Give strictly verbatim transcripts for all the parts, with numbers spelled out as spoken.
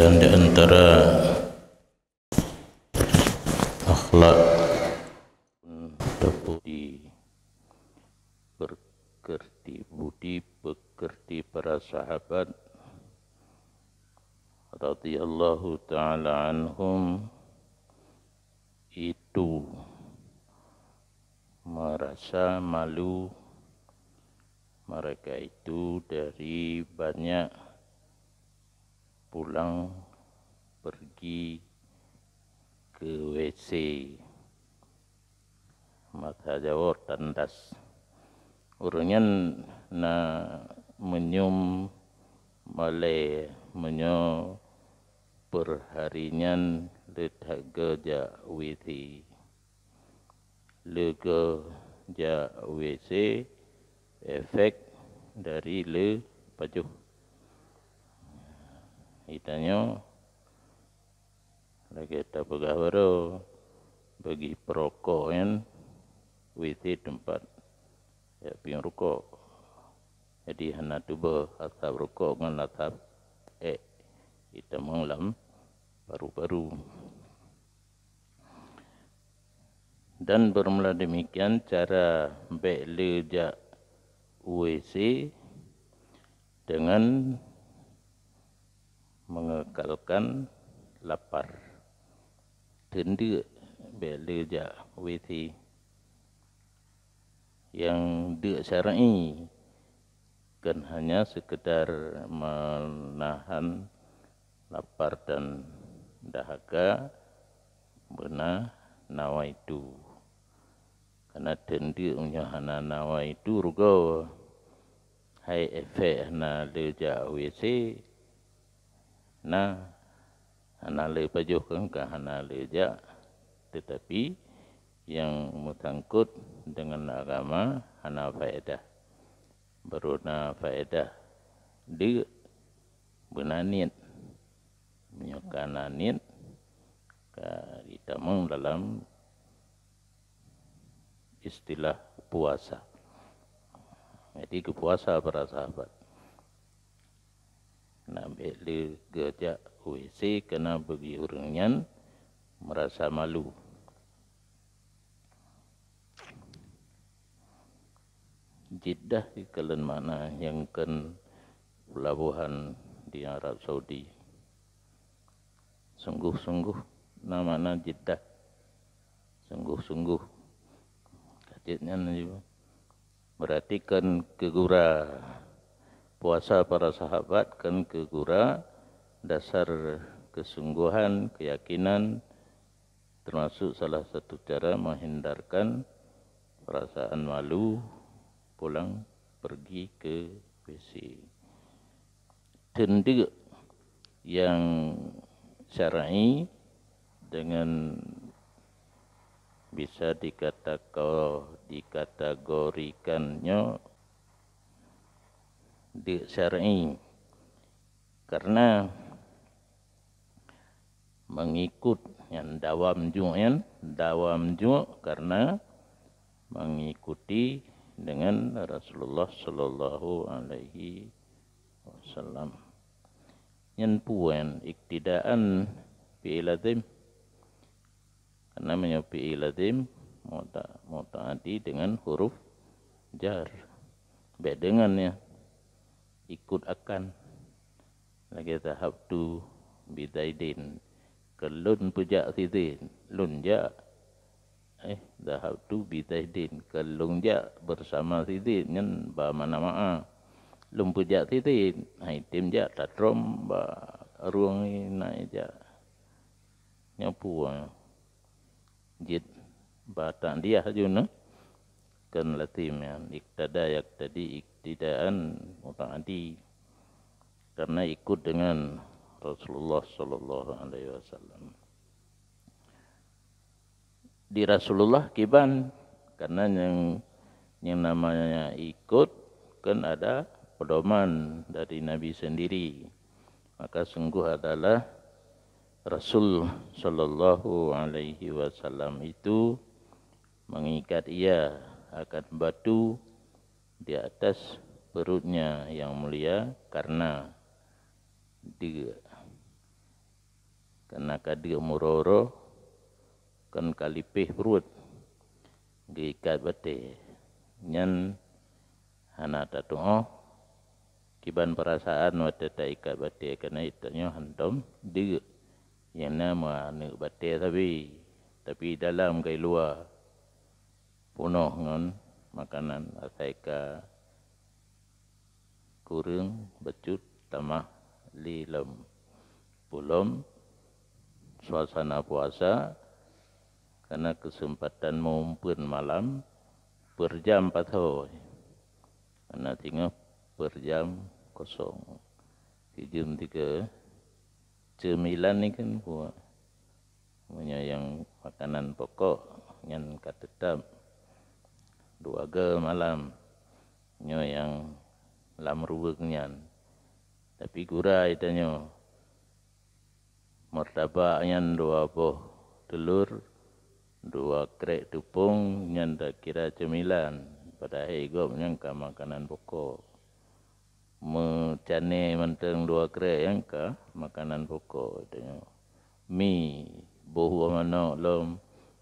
Dan di antara akhlak ataupun di pekerti budi, pekerti para sahabat radhiyallahu ta'ala anhum, itu merasa malu mereka itu dari banyak pulang pergi ke W C. Mata jawor tandas. Ureuëng nyan na meunyoe malée, meunyoe per hari nyan le that geujak W C. Le geujak W C, efek dari le pajoh. Itanyoe lagée tapeugah baroe, bagi peurokok nyan W C teumpat jak pieng rukok. Jadi hana teuboh asap rukok ngon asap ék itamong lam paru-paru. Dan bermula demikian cara bék le jak W C dengan mengekalkan lapar. Teundeuk bék le jak W C. Nyang deuk syar'i kan hanya sekedar menahan lapar dan dahaga, beuna nawaitu. Karena teundeuk meunyoe hana nawaitu rugoe, hai efek hana le jak W C, na hana le pajoh kan ka hana le jak, tetapi nyang meusangkot dengan agama hana faedah. Baru na faedah deuk beuna niet. Meunyoe ka na niet, ka itamong dalam istilah puasa. Jadi geupuasa para sahabat. Na bék le geujak W C karena bagi ureuëng nyan merasa malu. Jeddah dikeulen makna nyang kheun pelabuhan di Arab Saudi. Sungguh-sungguh na makna Jeddah. Sungguh-sungguh. Ka jeuet nyan laju. Berarti kan keugura puasa para sahabat kan keugura dasar kesungguhan, keyakinan, termasuk salah satu cara menghindarkan perasaan malu pulang pergi ke W C. Teundeuk nyang syar'i dengan bisa dikatako-, dikategorikan nyoe deuk syar'i. Karena mengikut nyan dawam juek nyan, dawam juek karena mengikuti dengan Rasulullah sallallahu alaihi wasallam. Nyan peue nyan iktidaan fi'il lazim. Karena meunyoe fi'il lazim muta-, mutaaddi dengan huruf jar. Bék dengan ya. Ikut akan. Lagée zahabtu bi Zaidin. Keu lôn peujak si Zaid, lôn jak. Eh, zahabtu bi Zaidin, keu lôn jak bersama si Zaid, nyan ba makna ma'a. Lôn peujak si Zaid, hai tem jak tatrom ba rueng inan jak. Nyoe peue? Jeuet ba ta'diyah laju na. Kan lazim nyan, iktada yaqtadi iktidaan mutaaddi. Karena ikut dengan Rasulullah sallallahu alaihi wasallam. Di Rasulullah kiban, karena nyang, nyang namanya ikut kan ada pedoman dari Nabi sendiri. Maka sungguh adalah Rasul sallallahu alaihi wasallam itu mengikat ia akan batu di atas perutnya yang mulia karena deuk. Kana ka deuk meuroe-roe, kon ka lipéh pruet, geuikat batée. Nyan hana tatuoh kiban peurasaan watée taikat batée, kana tanyoe hantom deuk. Nyang na meuaneuk batée sabe, tapi dalam keu luwa peunoh ngon makanan, asai ka kureueng bacut tamah lé lom. Peulom suasana puasa, kana keuseumpatan meumpeuen malam, peurjam pasoe, kana singoh peurjam kosong. Sijeuem tiga cemilan ni kan buah. Meunyoe nyang makanan pokok, nyan ka teutap dua goe malam, nyoe nyang lam ruweueng nyan. Tapi gura tanyoe, martabak nyan dua boh teulor, dua krek teupông, nyan takira cemilan, padahai gob nyan ka makanan pokok. Meucané mantong dua krek nyang ka makanan pokok tanyoe. Mi, boh ueh manok lom,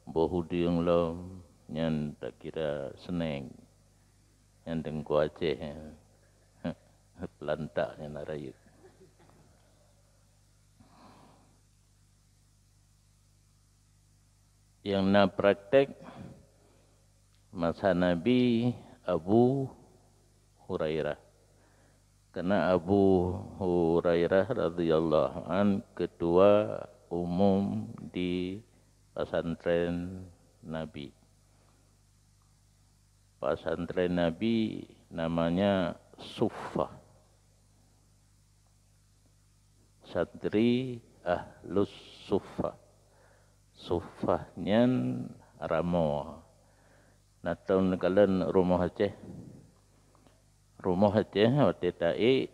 boh udeueng lom, nyan takira snack. Nyan Teungku Aceh, pelantak nyan na rayeuk. Nyang na praktek masa Nabi, Abu Hurairah. Karena Abu Hurairah radhiyallahu an ketua umum di pesantren Nabi. Pesantren Nabi namanya Suffah. Santri Ahlus Suffah. Suffah nyan ramoe. Na tom neukalon rumoh Aceh. Rumoh Aceh watée taék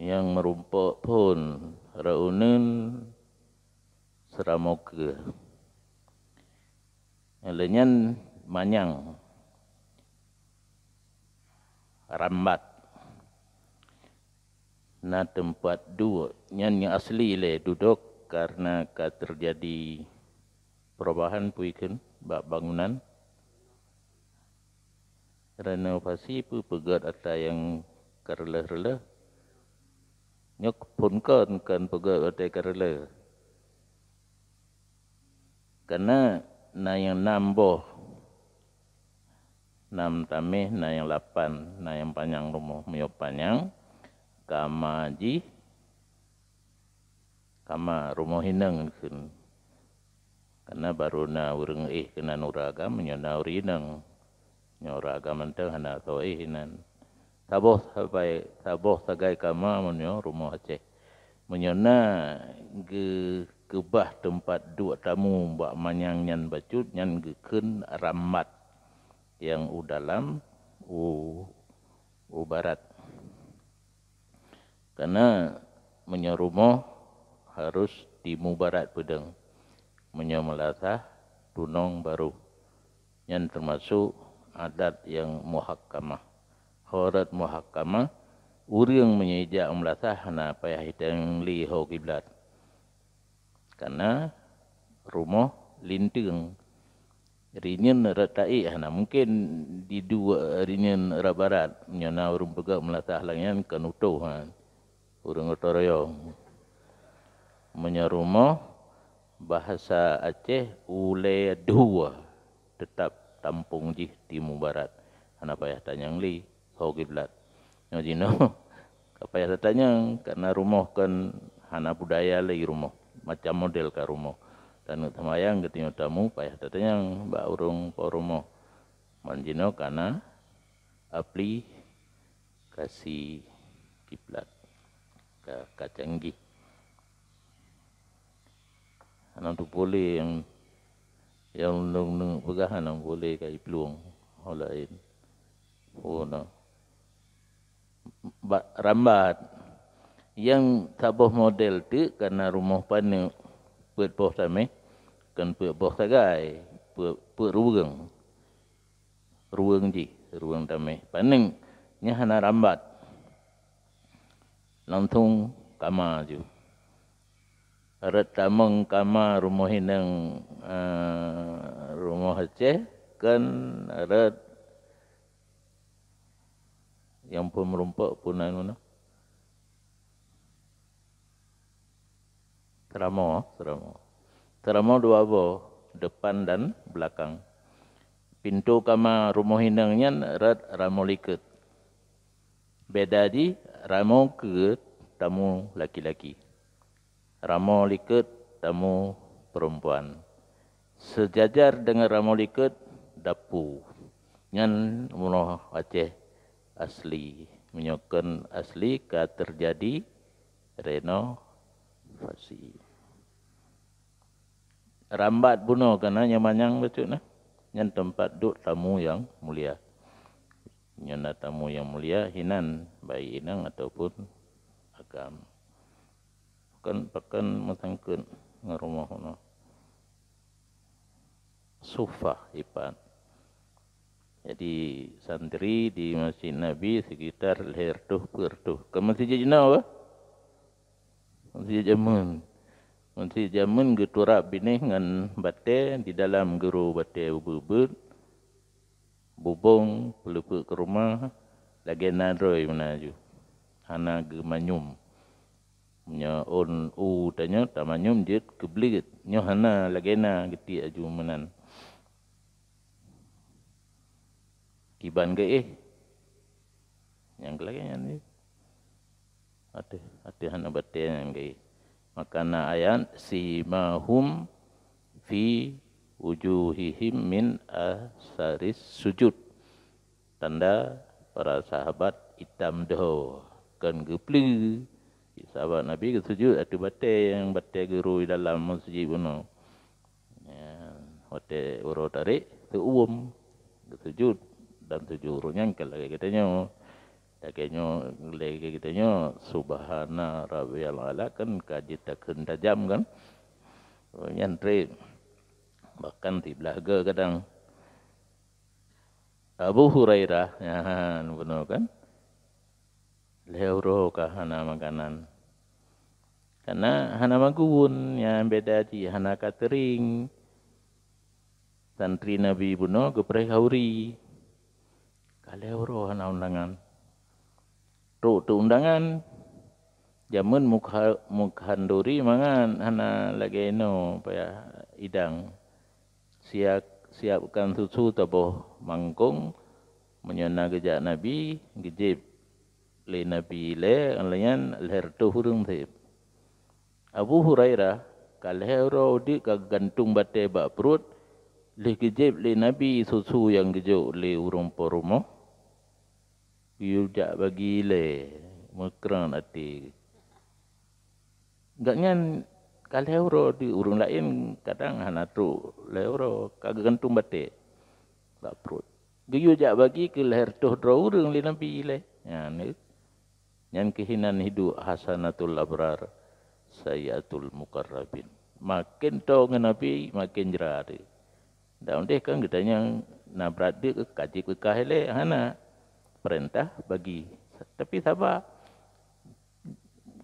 nyang meurumpok phon reuneun seuramoe keue. Lheueh nyan manyang rambat. Na teumpat duek, nyan nyang asli lé dudoe karena ka teujadi perubahan peue kheun bak bangunan. Renovasi peue peugét atra nyang ka reuloh-reuloh. Nyoe phon kon, kon peugét watée ka reuloh. Karena na nyang nam boh, nam taméh, na nyang lapan, na nyang panyang rumoh. Meunyoe panyang, kama jih, kama rumoh inong kheun. Karena barô na ureuëng éh keunan ureuëng agam, meunyoe na ureuëng inong. Nyoe ureuëng agam mantong hana soe éh inan. Saboh sagai, saboh sagai kama meunyoe rumoh Aceh. Meunyoe na geukeubah teumpat duek tamu bak manyang nyan bacut, nyan geukheun rambat nyang u dalam, u, u barat. Karena meunyoe rumoh harus timu barat peudeueng, meunyoe meulasah tunong barô. Nyan teumasok adat nyang muhakkamah. Ho rot muhakkamah, ureuëng meunyoe ijak meulasah hana payah iteng li ho kiblat. Karena rumoh linteung. Rinyeun rot taék hana mungken diduek rinyeun rot barat. Meunyoe na ureuëng peugah meulasah lagée nyan kon utôh, ha. Ureuëng gotong royong. Meunyoe rumoh, bahasa Aceh ulée dua, teutap tampong jih timu barat. Hana payah tanyang li ho kiblat. Nyoe jinoe ka payah tatanyong, karena rumoh kon hana budaya lé rumoh, macam model ka rumoh. Taneuk seumayang geutanyoe tamu payah tatanyong bak ureuëng po rumoh. Man jinoe kana aplikasi kiblat ka, ka canggih. Hana teupeue lé nyang, nyang lôn peugah hana teupeue lé ka iplueng ho laén. Oh, na. Ba-, rambat. Nyang saboh model teuk kana rumoh paneuk peuet boh taméh, kon peuet boh sagai, peuet, peuet ruweueng. Ruweueng jih, ruweueng taméh. Paneuk nyan hana rambat. Langsong kama ju. Rot tamong kama rumoh inong, eh, rumoh Aceh, kon rot nyang phon meurumpok phon anu na. Seuramoe, seuramoe. Seuramoe dua boh, depan dan belakang. Pintoe kama rumoh inong nyan rot ramoe likot. Beda jih, ramoe likot tamu laki-laki. Ramoe likot tamu perempuan. Seujajar deungon ramoe likot dapu. Nyan rumoh Aceh asli. Meunyoe kon asli ka teujadi renovasi. Rambat bunoe kana nyang manyang bacut na. Nyan teumpat duek tamu nyang mulia. Nyan na tamu nyang mulia hinan, baik inong ataupun agam. Pakon, pakon meusangkot ngon rumoh bunoe. Sufah ipat. Jadi, santri di Masjid Nabi sekitar lhèe reutôh peuet reutôh. Kon masjid jinoe bah? Masjid jameun. Masjid jameun geuturab binéh ngon batèe, di dalam geuro batèe ubeuet-ubeuet, bubông, peuleupeuk keureumah, lagèe na droe meunan aju. Hana geumanyum. Meunyoe ôn u tanyoe tamanyum jeuet keubleuet. Nyoe hana, lagèe na geutiek aju meunan. Kiban geuéh. Nyang lagèe nyan jih. Ateueh, ateueh hana batèe nyang geuéh. Maka na ayat, "Simahum fi wujuhihim min asaris sujud." Tanda para sahabat itam dho, kon geupleue. Sahabat Nabi geusujut ateueh batèe nyang batèe geuro di dalam masjid bunoe. Ya, watèe uroe tarek, seuuem, geusujut dan sujut uroe nyan ka lagèe geutanyoe. Lagèe nyoe, lagèe geutanyoe, "Subhana rabbiyal a'la" kan ka jeuet takheun tajam kan. Uroe nyan trép, bahkan siblaih goe kadang. Abu Hurairah, nyan bunoe kan, lhèe uroe ka hana makanan. Kana hana magun, nyang beda jih hana catering. Santri Nabi bunoe geupreh khauri. Ka lhèe uroe hana undangan. Trok teu undangan. Jameun mukha-, mukhanduri mangat, hana lagèe inoe payah idang. Siap, siapkan susu saboh mangkông, meunyoe na geujak Nabi, geujieb lé Nabi ilèe, lheuh nyan lhèe reutôh ureueng sép. Abu Hurairah ka lhèe uroe udép ka geugantung batèe bak pruet, lheuh geujieb lé Nabi susu nyang geujok lé ureueng po rumoh. Geuyue jak bagi ilèe, meukreun até. Gobnyan ka lhèe uroe di ureueng laén kadang hana trok lhèe uroe, ka geugantung batèe bak pruet. Geuyue jak bagi keu lhèe reutôh droe ureueng lé Nabi ilèe. Nyan, nyan keuh inan hidup hasanatul abrar, sayyiatul muqarrabin. Makén toe ngon Nabi, makén jra teuh. Dan udeh kan geutanyoe na brat deuk ka jieb keu kah ilèe, hana. Peurintah bagi. Tapi saba.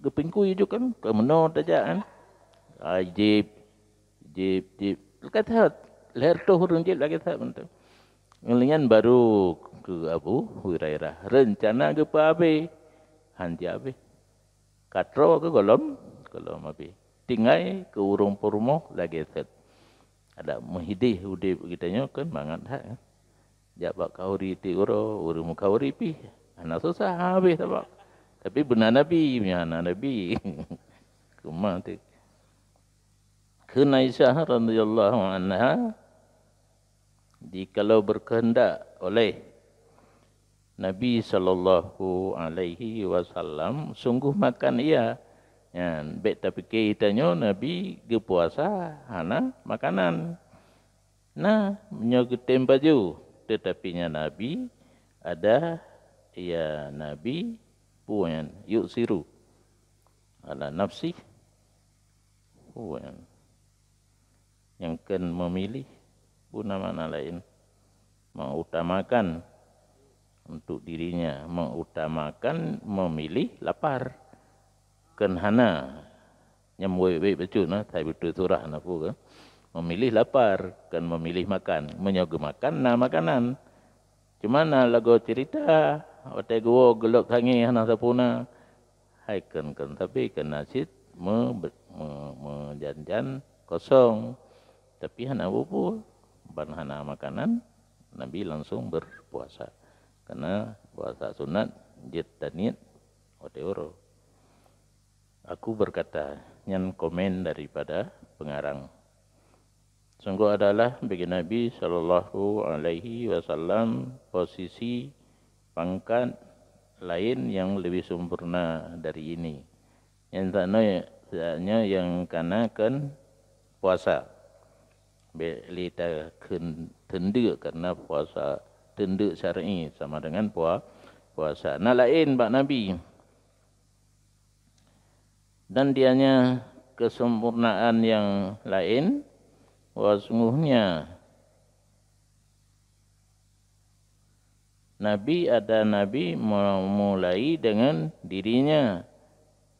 Geupeungkui ju kan, ka meunoe tajak kan. Ai jieb, jieb, jieb. Lagèe that, lhèe reutôh ureueng jieb lagèe that mantong. Ngon lagèe nyan baru keu Abu Hurairah. Reuncana geupeuabéh, han jiabéh. Ka troe keu gohlom, gohlom abéh. Tinggai keu ureueng peurumoh lagèe that. Adak meuhidéh udép geutanyoe kan mangat that. Jak bak khauri tiep uroe, ureueng meukhauri pih. Hana susah, habéh sabab. Tapi beuna Nabi, meunyo hana Nabi. Keumah teuk. Kheun Aisyah radhiyallahu anha, jikalau berkehendak oleh Nabi sallallahu alaihi wasallam, sungguh makan ia. Nyan, bèk tapike tanyoe Nabi geupuasa hana makanan. Nah, meunyoe geutem baju, teutapi nyan Nabi, ada, ya Nabi, peue nyan, yu'siru ala nafsih, peue nyan, nyang kheun memilih, peue na makna laén, mengutamakan untuk dirinya, mengutamakan memilih lapar, kheun hana Nyang wék-wék bacut na, hai beutôi surah na peue ke? Memilih lapar, kon memilih makan. Meunyoe geumakan, na makanan. Cuma na lagoe cerita, watée geuwoe geulok tangi hana sapeue na. Hai kon-kon, tapi keunan cit me-, me-, meujan-jan kosong. Tapi hana peue-peue, ban hana makanan, Nabi langsung berpuasa. Karena puasa sunat jeuet taniet watée uroe. Aku berkata, nyan komen daripada pengarang. Sungguh adalah bagi Nabi sallallahu alaihi wasallam posisi pangkat lain yang lebih sempurna dari ini. Nyang tanoe saatnya yang kana kan puasa. Bek lé takheun teundeuk karena puasa teundeuk syar'i sama dengan pua-, puasa. Na laén bak Nabi. Dan dianya kesempurnaan yang lain, bahwa sungguhnya Nabi ada Nabi memulai dengan dirinya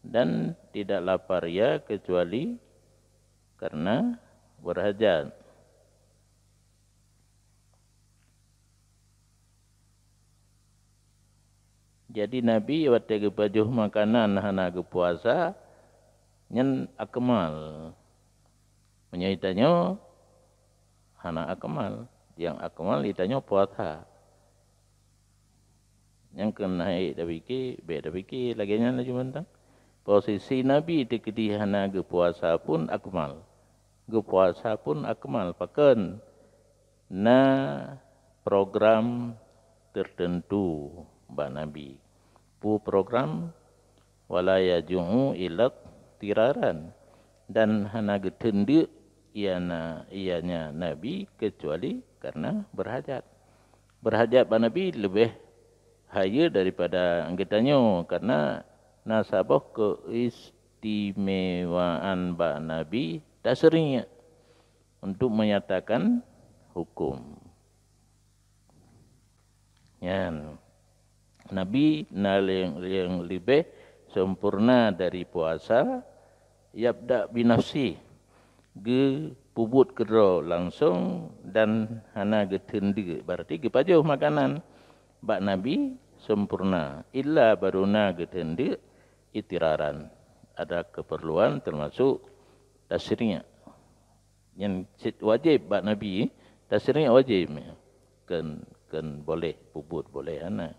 dan tidak lapar ia kecuali karena berhajat. Jadi Nabi watée geupajoh makanan hana geupuasa, nyan akmal. Meunyoe tanyoe hana akmal, nyang akmal tanyoe puasa. Nyang keuneuk tapike, bék tapike lagée nyan laju mantong. Posisi Nabi teukeudi hana geupuasa pun akmal. Geupuasa pun akmal, pakon? Na program tertentu bak Nabi. Peue program? Wala yaju'u illa tiraran. Dan hana geuteundeuk ianya, ianya Nabi kecuali karena berhajat. Berhajat bak Nabi leubeh hayeue daripada geutanyoe, karena na saboh keistimewaan bak Nabi tasyri' untuk menyatakan hukum. Nyan, Nabi na nyang, nyang leubeh sempurna dari puasa, yabda binafsi, geupeubuet keudroe langsong dan hana geuteundeuk, berarti geupajoh makanan bak Nabi sempurna, illa baru na geuteundeuk itiraran, ada keperluan termasuk tasyri'. Nyan cit wajéb bak Nabi, tasyri' wajéb, kon, kon boléh peubuet boléh hana.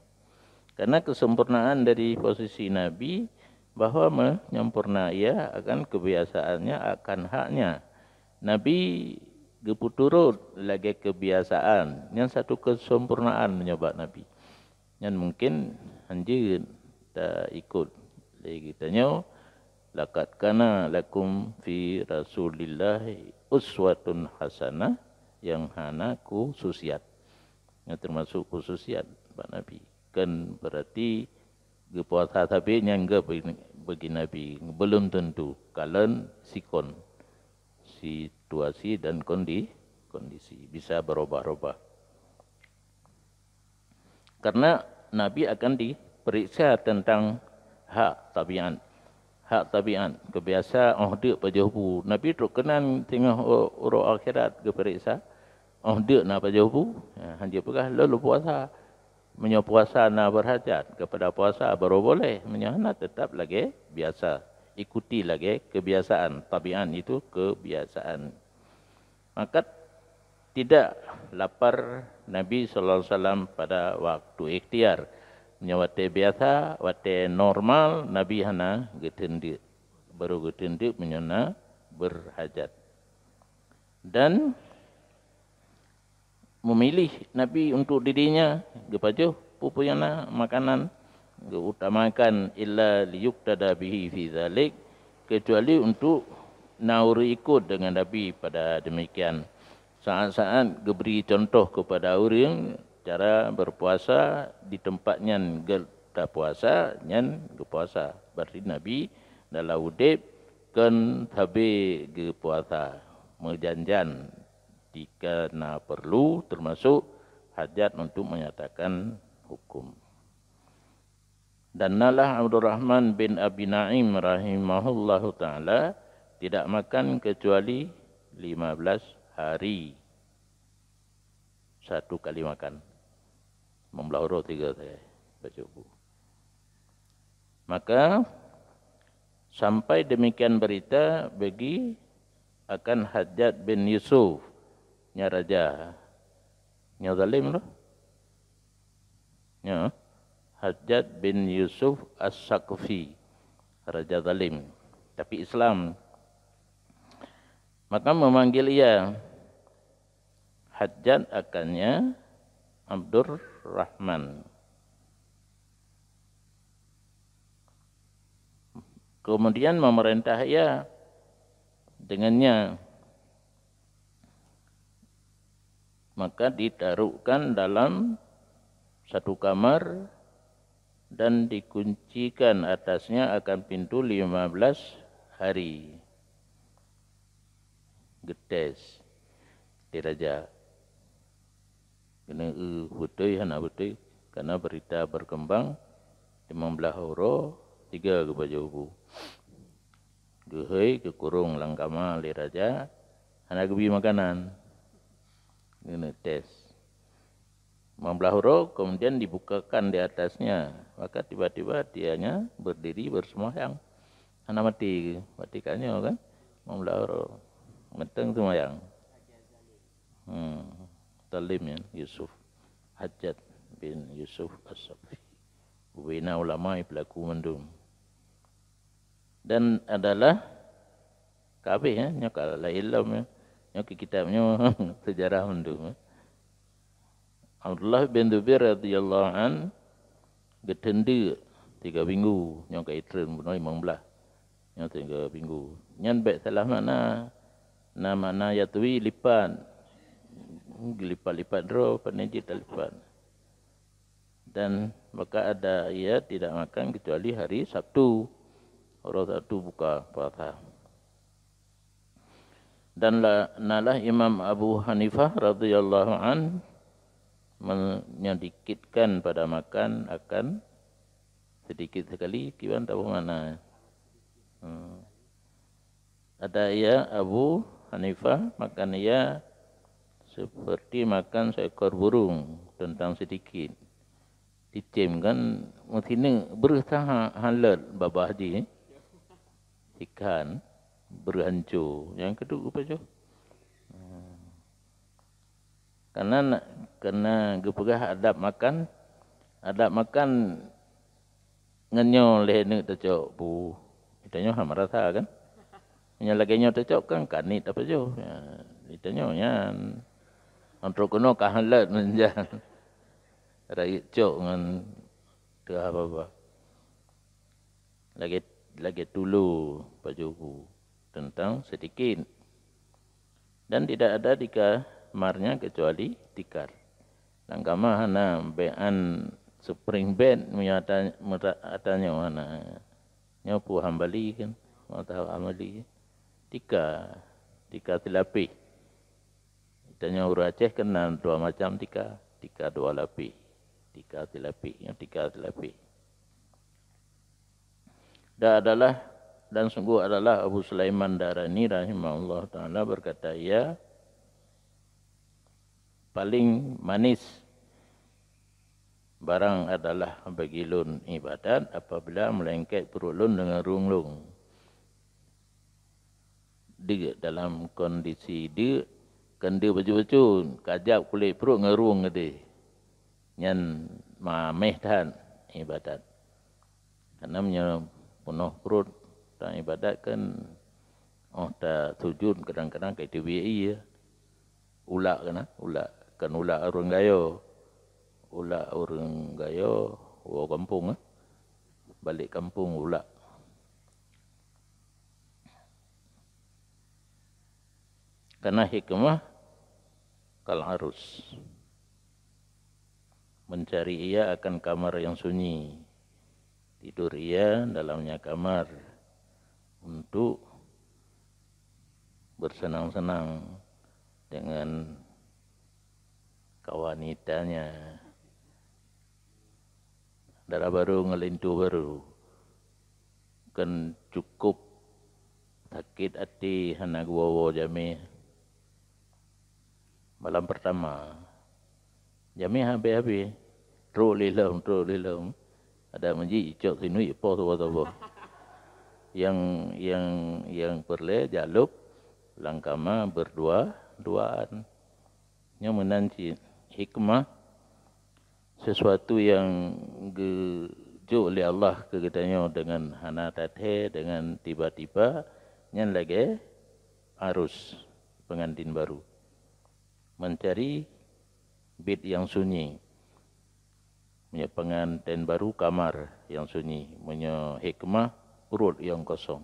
Karena kesempurnaan dari posisi Nabi bahwa menyempurna ia akan kebiasaannya, akan haknya. Nabi geupeuturot lagée kebiasaan, nyan satu kesempurnaan meunyoe bak Nabi. Nyan mungkin hanjeuet taikot lé geutanyoe, "Laqad kana lakum fi Rasulillahi uswatun hasanah," nyang hana khususiat. Nyan teumasok khususiat bak Nabi. Kon berarti geupuasa sabe nyang geuh bagi Nabi, belum tentu. Kalon sikon situasi dan kondi-, kondisi bisa berubah-ubah. Karena Nabi akan diperiksa tentang hak tabiat. Hak tabiat, kebiasa óh deuk pajoh bu. Nabi trok keunan teungoh u-, uroe akhirat geuperiksa, óh deuk na pajoh bu. Ha, hanjeuet peugah lôn puasa. Meunyoe puasa na berhajat kepada puasa, baru boleh. Meunyoe hana, tetap lagée biasa. Ikuti lagée kebiasaan. Tabiat itu kebiasaan. Maka tidak lapar Nabi sallallahu alaihi wasallam pada waktu ikhtiar. Meunyoe watée biasa, watée normal, Nabi hana geuteundeuk. Baru geuteundeuk meunyoe na berhajat. Dan memilih Nabi untuk dirinya, geupajoh peue-peue nyang na makanan, geuutamakan illa liyuktada bihi fi dzalik, kecuali untuk na ureuëng ikot dengan Nabi pada demikian. Saat-saat geubri contoh kepada ureuëng cara berpuasa di tempat nyan geuta puasa, nyan geupuasa. Berarti Nabi dalam udeb kon sabe geupuasa, meujan-jan jika na perlu, termasuk hajat untuk menyatakan hukum. Dan nalah Abdurrahman bin Abi Naim rahimahullahu taala Tidak makan kecuali lima belas hari. Satu kali makan. Limong blaih uroe tiga kali baca bu. Maka sampai demikian berita bagi akan Hajjaj bin Yusuf, nya raja, nya zalim loh. Nya, Hajjaj bin Yusuf As-Saqafi, raja zalim, tapi Islam. Maka memanggil ia Hajjaj, akannya Abdurrahman. Kemudian memerintah ia dengannya. Maka ditaruhkan dalam satu kamar dan dikuncikan atasnya akan pintu lima belas hari. Geutes di raja. Keuneuk beutôi hana beutôi, karena berita berkembang, limong blaih uroe tiga geubaca bu. Geuhôi geukurong lam kama lé raja, hana geubi makanan. Keuneuk tes. Limong blaih uroe kemudian dibukakan di atasnya, maka tiba-tiba dianya berdiri bersemayang. Hana maté, maté ka nyoe kan? Limong blaih uroe. Mantong seumayang. Hmm. Zalim nyan Yusuf. Hajjaj bin Yusuf As-Saqafi. Ubena ulama pelaku mandum. Dan adalah kabeh, eh, nyoe ka laén lom, eh. Nyoe keu kitab nyoe sejarah mandum, eh. Abdullah bin Zubair radhiyallahu an geuteundeuk tiga minggu, nyoe ka itreun bunoe limong blaih. Nyoe tiga minggu. Nyan bék salah makna. Na makna yatwi lipat. Geulipat-lipat droe, pane jih talipat. Dan maka ada ia tidak makan kecuali hari Sabtu. Uroe Sabtu buka puasa. Dan la, nalah Imam Abu Hanifah radhiyallahu an menyedikitkan pada makan akan sedikit sekali, kiban tahu mana. Hmm. Ada ia Abu Hanifah makan ia seperti makan seekor burung tentang sedikit. Cicém kan meusineuk breuh saha halot babah jih. Ikan breuh hanco nyang keudua pajoh. Hmm. Karena, karena geupeugah adab makan, adab makan ngon nyoe lé neuk tacok bu. Itanyoe hana rasa kan? Meunyoe lagée nyoe tacok kan kaniet apa joh. Ya, itanyoe nyan. Untuk keunoe ka halot meunjan. Rayeuk cok ngon teuhah baba. Lagée, lagée tulo pajoh bu tentang sedikit. Dan tidak ada di kamarnya kecuali tikar. Lam kama hana bean spring bed meunyoe ata, meuta, ata nyoe hana. Nyoe pu hambali kan, mata hambali. Tika, tika silapih. Tanyoe ureuëng Aceh kan na dua macam tika, tika dua lapih, tika silapih, nyoe tika silapih. Dan adalah, dan sungguh adalah Abu Sulaiman Darani rahimahullah taala berkata, ia paling manis barang adalah bagi lôn ibadat apabila meulengket pruet lôn deungon rueng lôn. Deuk dalam kondisi deuk, keuneuk bacut-bacut, kajab kulét pruet ngon rueng keudeh. Nyan mameh that ibadat. Karena meunyoe peunoh pruet ta ibadat kan, oh ta sujud kadang-kadang ka iteubiet ie. Ulak keunan, ulak, kan ulak ureuëng gayo. Ulak ureuëng gayo, woe kampung, eh. Balek kampung ulak. Karena hikmah kal arus. Mencari ia akan kamar yang sunyi. Tidur ia dalamnya kamar untuk bersenang-senang dengan kawanitanya. Dara barô ngon linto barô. Kan cukup sakét até hana geuwoe-woe jamé. Malam pertama, jamé habéh-habéh, trok lé lom, trok lé lom. Adak meuji icok sinuek ipoh saboh-saboh. Nyang, nyang, nyang peureulée jalôb lam kama berdua-duaan. Nyoe meunan cit hikmah, sesuatu nyang geujok lé Allah keu geutanyoe deungon hana tathée, deungon tiba-tiba, nyan lagée arus pengantin baru mencari bit nyang sunyi. Meunyoe pengantin baru, kamar nyang sunyi. Meunyoe hikmah, pruet nyang kosong.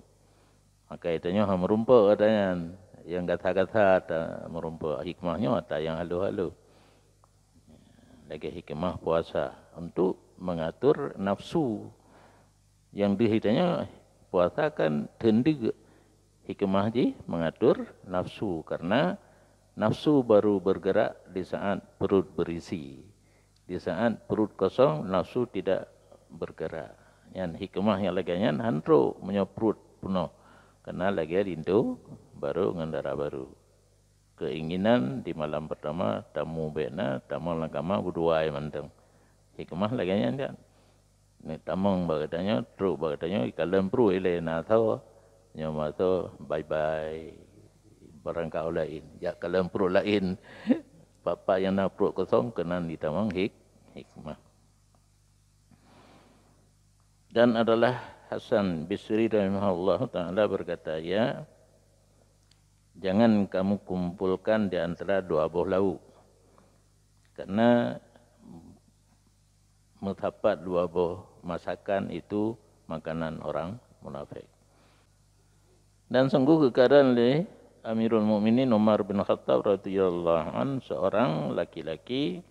Maka tanyoe ha meurumpok ata nyan, nyang gata-gata ata meurumpok. Hikmah nyoe ata nyang halôh-halôh. Lagée hikmah puasa untuk mengatur nafsu. Nyang deuh tanyoe puasa kan teundeuk. Hikmah jih mengatur nafsu, karena nafsu baru bergerak di saat perut berisi. Di saat perut kosong, nafsu tidak bergerak. Nyan hikmah nyang lagée nyan han trok meunyoe perut peunoh, karena lagée linto baru ngon dara baru. Keinginan di malam pertama tamu bék na, tamong lam kama beuduai mantong. Hikmah lagée nyan kan. Ni tamong bak geutanyoe, trok bak geutanyoe, ikalon pruet ilée na tho. Nyoe masa bye-bye barangkaho laén, jak kalon pruet laén. Papa nyang na pruet kosong keunan jitamong hik-, hikmah. Dan adalah Hasan Bisri rahimahullahu taala berkata, "Ya, jangan kamu kumpulkan di antara dua boh lauk, karena meusapat dua boh masakan itu makanan orang munafik." Dan sungguh geukadan lé Amirul Mukminin Umar bin Khattab radhiyallahu an seorang laki-laki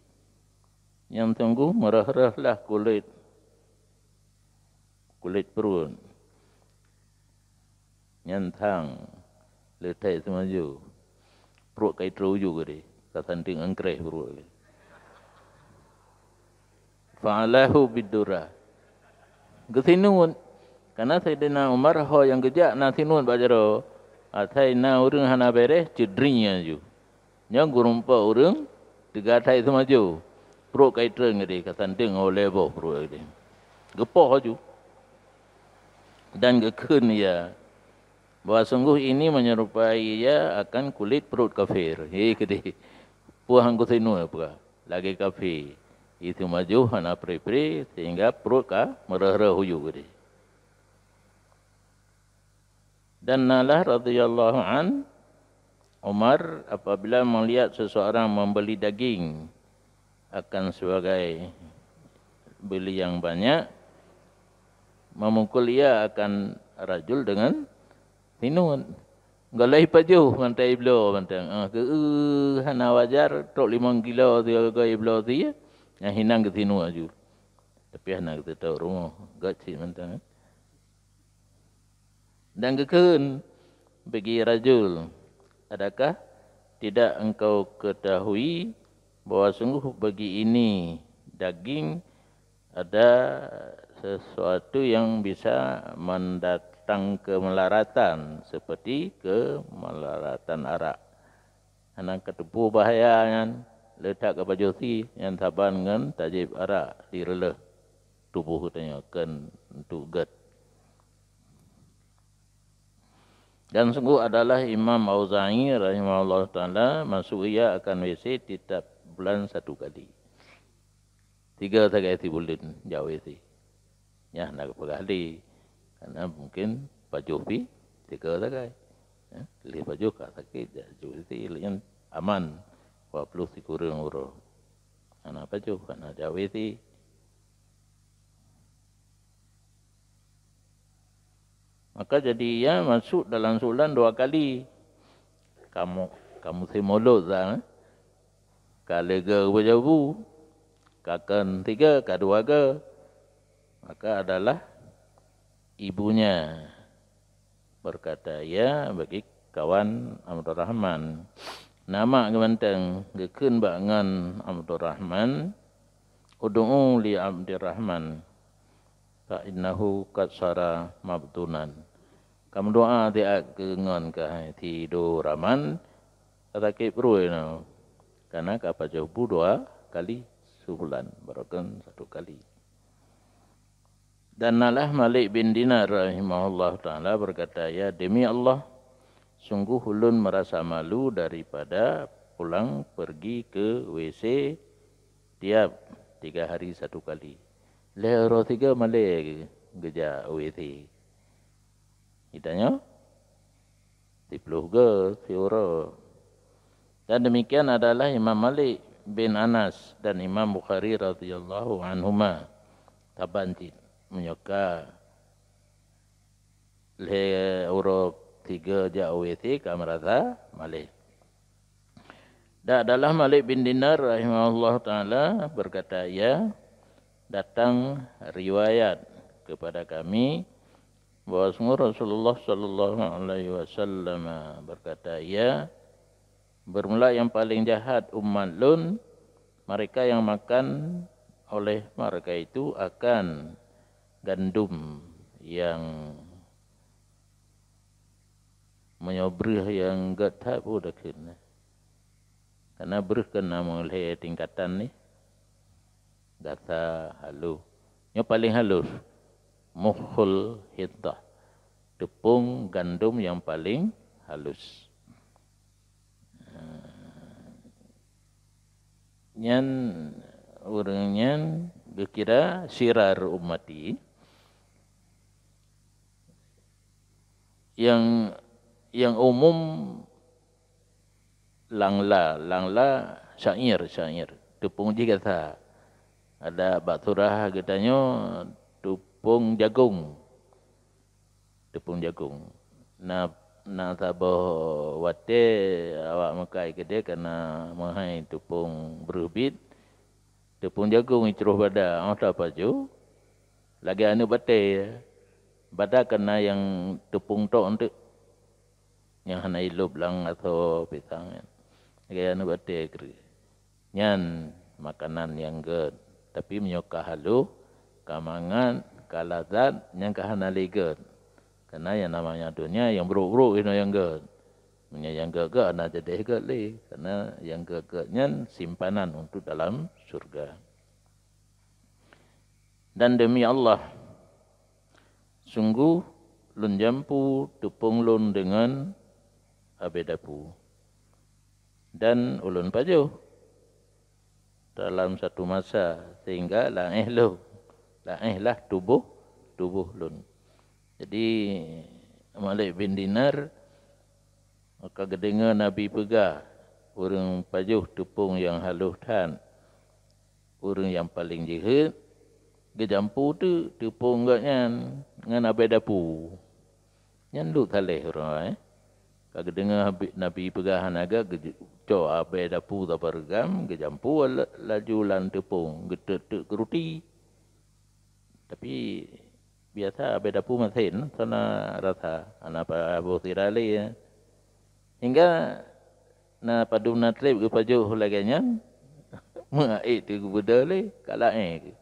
nyang sungguh meureuh-reuh lah kulét, kulét pruet. Nyan thang leutai seumajoe, pruet ka itrôh uju geude, ka santeng angkreh pruet geude. Fa'alahu bidura. Geusinuet. Karena Saidina Umar ho nyang geujak na sinuet bak jaroe. Asai na ureuëng hana béréh, ceudring laju. Nyoe geurumpok ureuëng teuga thai seumajoe. Pruet ka itrön geude, ka santeng ho lhée boh pruet geude. Geupoh laju. Dan geukheun ia bahwa sungguh ini menyerupai ia akan kulit perut kafir. He, geude. Puah anggô sinue peugah, lagée kafé. Itu maju hana pri-pri sehingga perut ka meureuh-reuh uju geude. Dan nalah radhiyallahu an, Umar apabila melihat seseorang membeli daging akan sebagai beli yang banyak, memukul ia akan rajul dengan sinut. Golai pajoh mantai bloe mantong. Ah, keu hana wajar trok limong kilo sigoe bloe sie, nyang hinan geusinut aju. Tapi hana geuteutôk rumoh, göt cit mantong. Dan geukheun bagi rajul, adakah tidak engkau ketahui bahwa sungguh bagi ini daging ada sesuatu yang bisa mendatang kemelaratan seperti kemelaratan arak. Hana kateupeue bahaya nyan, le that ka pajoh sie nyan saban ngon tajép arak di reuleuh tuboh geutanyoe keu untuk gét. Dan sungguh adalah Imam Auza'i rahimahullah taala masuk ia akan W C tiap bulan satu kali. Tiga sagai sibuleuen jak W C. Nyan hana geupeugah lé, karena mungkin pajoh pih tiga sagai. Ya, lheuh pajoh ka sakét jak W C, lheuh nyan aman, dua puluh sikureueng uroe. Hana pajoh, hana jak W C. Maka jadi ia masuk dalam sebulan dua kali. Kamu, kamu simulot dah, eh? Ka leuga beujabu, ka keu tiga, ka dua ga. Maka adalah ibunya berkata, ia bagi kawan Abdurrahman. Nama geumanteng geukheun bak ngon Abdurrahman, "Ud'u li Abdurrahman, fa innahu qad sara mabtunan." Ka meudoa siat keu ngon keuhai si Duraman, ka sakét pruet nyoe. Kana ka pajoh bu dua kali, sibulan, barokon satu kali. Dan nalah Malik bin Dinar rahimahullah taala berkata, "Ya, demi Allah, sungguh ulôn merasa malu daripada pulang pergi ke W C tiap tiga hari satu kali." Lhée uroe tiga malée geujak W C. Geutanyoe siploh goe siuroe. Dan demikian adalah Imam Malik bin Anas dan Imam Bukhari radhiyallahu anhuma. Saban cit meunyoe ka lhée uroe tiga jak W C ka meurasa malée. Dan adalah Malik bin Dinar rahimahullah taala berkata, ia datang riwayat kepada kami bahwasanya Rasulullah sallallahu alaihi wasallam berkata, ia bermula yang paling jahat umat lôn, mereka yang makan oleh mereka itu akan gandum yang meunyoe breuh nyang gét that peue dakheun. Karena breuh kan na meulhée tingkatan ni. Gasa, halus. Nyoe paling halus. Mukhul hintah. Tepung gandum yang paling halus. Nyan ureuëng nyan geukira sirar ummati. Yang yang umum langla, langla syair, syair. Tepung jih gasa. Ada bak surah geutanyoe tepung jagung. Tepung jagung. Na na saboh watée awak meukai keudeh kana meuhai tepung breuh bit, tepung jagung icroh bada, oh tapajoh lagée aneuëk batée. Bada kana nyang tepung tok enteuk. Nyang hana ilop lam asoe pisang nyan. Lagée aneuëk batée kreueh. Nyan makanan nyang gét. Tapi meunyoe ka halôh, ka mangat, ka lazat, nyan ka hana lé gét. Karena yang namanya dunia yang buruk-buruk inoe nyang gét. Meunyoe nyang gét-gét hana jadi gét lé. Karena yang gét-gét nyan simpanan untuk dalam syurga. Dan demi Allah, sungguh lôn jampu tupông lôn deungon abée dapu, dan ulôn pajoh dalam satu masa, sehingga laéh lôn, laéh lah tuboh, tuboh lôn. Jadi, Malik bin Dinar ka geudeungoe Nabi peugah, ureuëng pajoh tupông nyang halôh that, ureuëng nyang paleng jeuhet, geujampu teuk tupông gobnyan ngon abée dapu. Nyan lôt saléh ureuëng awai. Ka geudeungoe Nabi peugah hana gét, geucok abée dapu sapeue reugam, geujampu laju lam tupông, geuteuk-teuk keu ruti. Tapi biasa abée dapu masen, hana rasa, hana paboh sira lé. Hingga na padum na treb geupajoh lagée nyan, meuaék teuk geubeudôh lé, ka laén.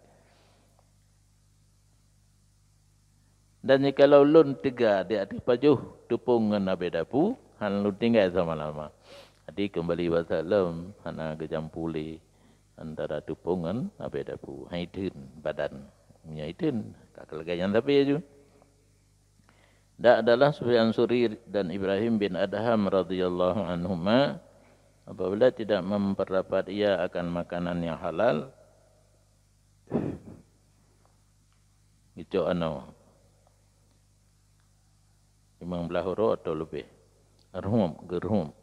Dan jikalau lôn teuga di ateueh pajoh tupông ngon abée dapu, hana lôn tinggai sama-sama. Jadi keumbali basa lom hana geujampu lé antara tupông ngon abée dapu. Hai theun badan. Meunyoe hai theun, ka lagée nyan tapi aju. Dan adalah Sufyan Suri dan Ibrahim bin Adham radhiyallahu anhuma, apabila tidak memperdapat ia akan makanan yang halal, geucok anoe. Limong blaih uroe atau leubeh. Rhup, geurhup.